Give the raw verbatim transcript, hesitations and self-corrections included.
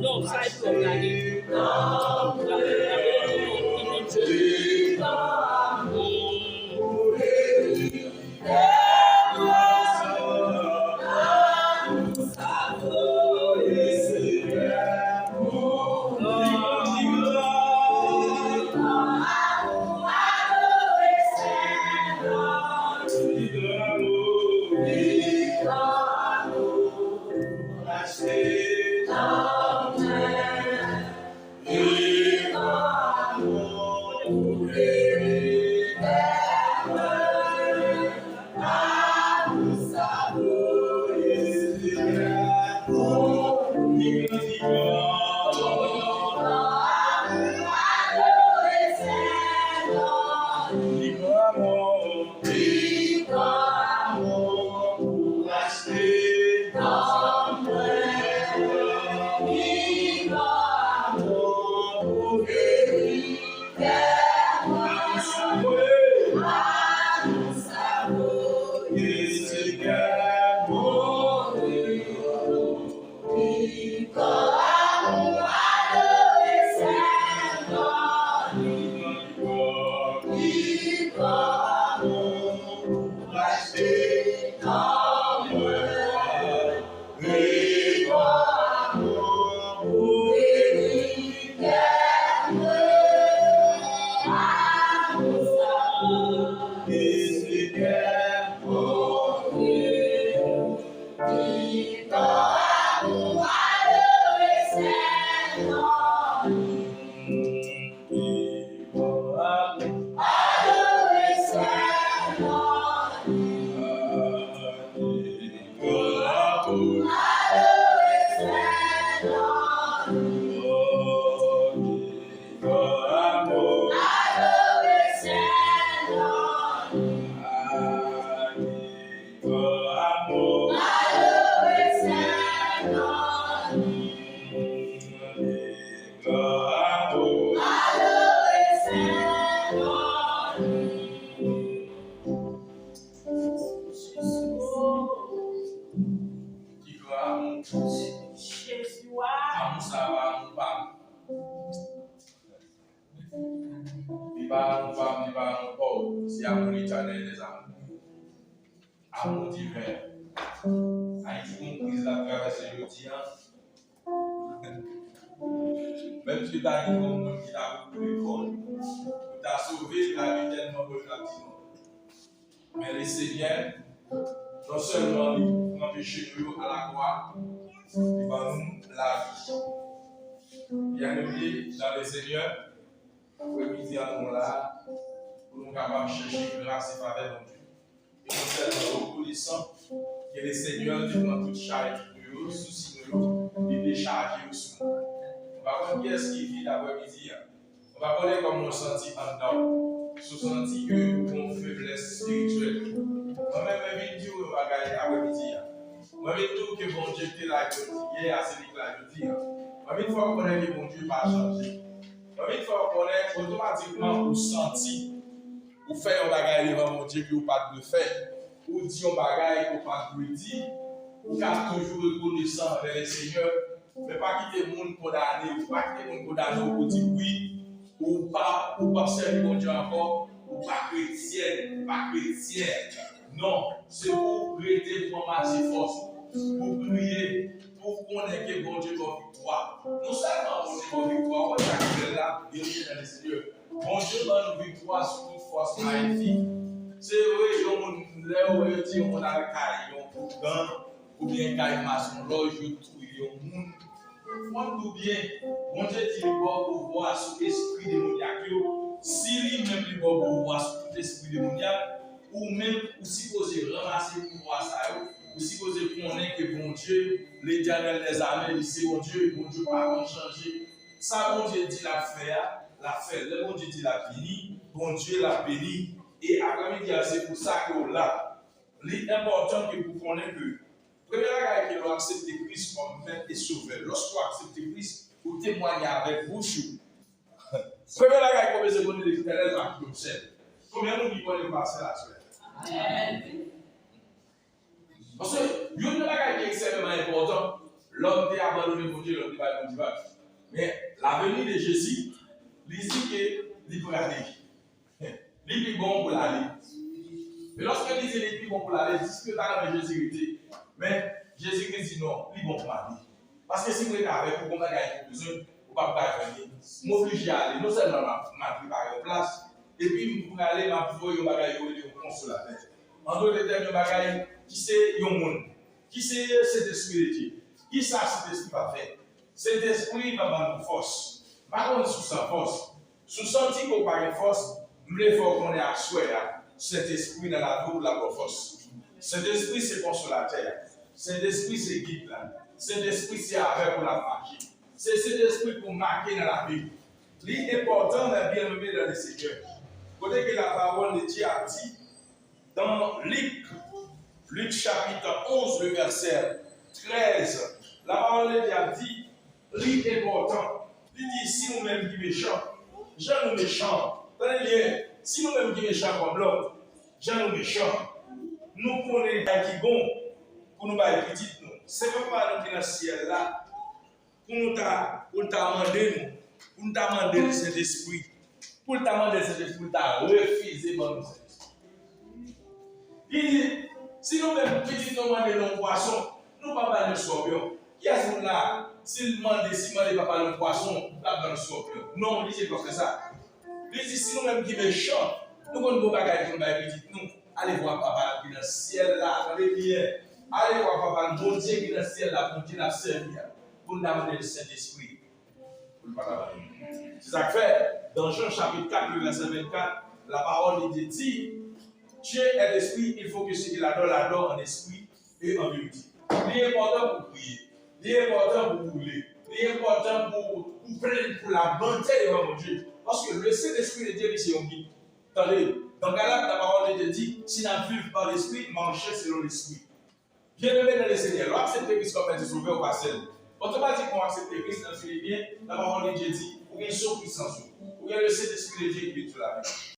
Non, sa e pou w gade. Ki gran amou. Amou sa pa amou pa m. Li pa amou pa m, li pa amou pa w. Se amou letènèl dèzamou. Amou diven. Ayiti gon kriz l ap travèse jodi a. Menm si ta gen yon moun ki ta koute kò l pou ta sove l, lavi tèlman bon l ap di non. Men Lesenyè, non sèlman li ranpeche nou yo alakwa, li ban nou lavi. Byeneme nan Lesenyè, aprèmidi a nou la pou nou kapab chèche gras e favè Bondye. E nou tèlman rekonesan ke Lesenyè te pran tout chaj nou yo, sousi nou yo, li dechaje yo sou nou. Nou pa konn kiyès ki vide aprèmidi a. Ou pa konnen kòman w santi anndan w. Si w santi ke ou gen yon feblès espirityèl. Mwen menm, mwen vin di w yon bagay aprèmidi a. Mwen vin di w ke Bondye ki te la jodi, yè a, se li k la jodi a. Mwen vin fè w konnen ke Bondye pa chanje. Mwen vin fè w konnen otomatikman ou santi ou fè yon bagay devan Bondye ke ou pa t dwe fè. Ou di yon bagay ke w pa t dwe di, ou ka toujou rekonesan anvè Lesenyè, men pa kite moun kondane w, pa kite moun kondane w pou di wi, ou pa, ou p ap sèvi Bondye ankò, ou pa kretyèn, ou pa kretyèn. Non, se pou w rete, pou w anmase fòs, pou w priye, pou w konnen ke Bondye ba w viktwa. Non sèlman Bondye ba w viktwa, ou wè sa ki bèl la, byeneme nan Lesenyè. Bondye ban nou viktwa sou tout fòs malefik. Se vre, yon moun, lè yo di yon moun al kay yon ougan, oubyen kay masonlòj, yo touye yon moun. Fò n di w byen, Bondye di li ba w pouvwa sou espri demonyak yo. Si li menm li ba w pouvwa sou tout espri demonyak, ou menm, ou sipoze ranmase pouvwa sa yo. Ou sipoze konnen ke Bondye, Letènèl dèzame, li se Bondye, Bondye pa konn chanje. Sa Bondye di l ap fè a, l ap fè l. Lè Bondye di l ap beni, Bondye l ap beni. E aprèmidi a, se pou sa ke w la. Li enpòtan ke pou konnen ke premye bagay ke lè w aksepte Kris kòm Mèt e Sovè, lòske w aksepte Kris, ou temwanye avèk bouch ou. Premye bagay ke w bezwen konnen, Letènèl pa kite w sèl. Konbyen moun ki konnen yo pa sèl aswè? Amèn. Paske youn nan bagay ki ekstrèmeman enpòtan, lòm te abandone Bondye, lòm te bay Bondye vag. Men, la venue de Jésus, li di ke li prale. Li pi bon pou l ale. Men lòske li di li pi bon pou l ale, di ke ta renmen Jezi rete. Men, Jezi Kris di non, li bon pou m ale. Paske si m rete avèk ou, gon bagay ke w bezwen, ou p ap bay anyen. M oblije ale. Non sèlman m ap, m ap prepare yon plas, epi m prale, m ap voye yon bagay yo rele yon konsolatè. An dòt tèm, yon bagay ki se yon moun, ki se Sentespri de Dye. Kisa Sentespri va fè? Sentespri va ban nou fòs. M pa konn si w san fòs. Si w santi ke w pa gen fòs, m vle fè w konnen aswè a, Sentespri nan lavi w, l ap ba w fòs. Sentespri se konsolatè a. Sentespri se gid la. Sentespri se avèk ou l ap mache. Se Sentespri pou make nan lavi w. Li enpòtan, mes bien-aimés dans le Seigneur. Kote ke la parole de Dieu a di, dans Luc, Luc chapitre onze, le verset treize, la parole de Dieu a di, li enpòtan. Li di, si nou menm ki mechan, jan nou mechan, tande byen, si nou menm ki mechan kòm lòm, jan nou mechan, nou konnen bagay ki bon pou nou bay pitit nou. Se pa Papa nou ki nan syèl la, pou nou ta, pou l ta mande nou, pou nou ta mande l Sentespri, pou l ta mande l Sentespri, pou l ta refize ban nou Sentespri. Li di, si nou menm pitit nou mande nou yon pwason, nou pa ba l yon skòpyon. Kiyès moun la, si l mande, si mande papa l yon pwason, l ap ba l yon skòpyon? Non, li di l pa fè sa. Li di, si nou menm ki mechan, nou konn gon bagay pou nou bay pitit nou, ale vwa papa nou ki nan syèl la, tande byen. Ale vwa papa nou, Bondye ki nan syèl la, Bondye n ap sèvi a, pou n ta mande l Sentespri. Pou l pa ta ba nou. Se sa k fè, dans Jean chapitre quatre, le verset vingt-quatre, la parole de Dieu dit, Dieu est esprit, il faut que ceux qui l'adorent l'adorent en esprit et en vérité. Li enpòtan pou w priye. Li enpòtan pou w boule. Li enpòtan pou ou plenn, pou w lamante devan Bondye. Paske le Saint-Esprit de Dieu, li se yon gid. Tande, dans Galates, la parole de Dieu dit, si n ap viv pa Lespri, mache selon Lespri. Bien-aimé dans le Seigneur, lè w aksepte Kris kòm Mèt e Sovè, ou pa sèl. Otomatikman, w aksepte Kris nan Filipyen, nan pawòl li di, ou gen sou pwisans ou. Ou gen le Saint-Esprit de Dieu ki vin sou lavi w.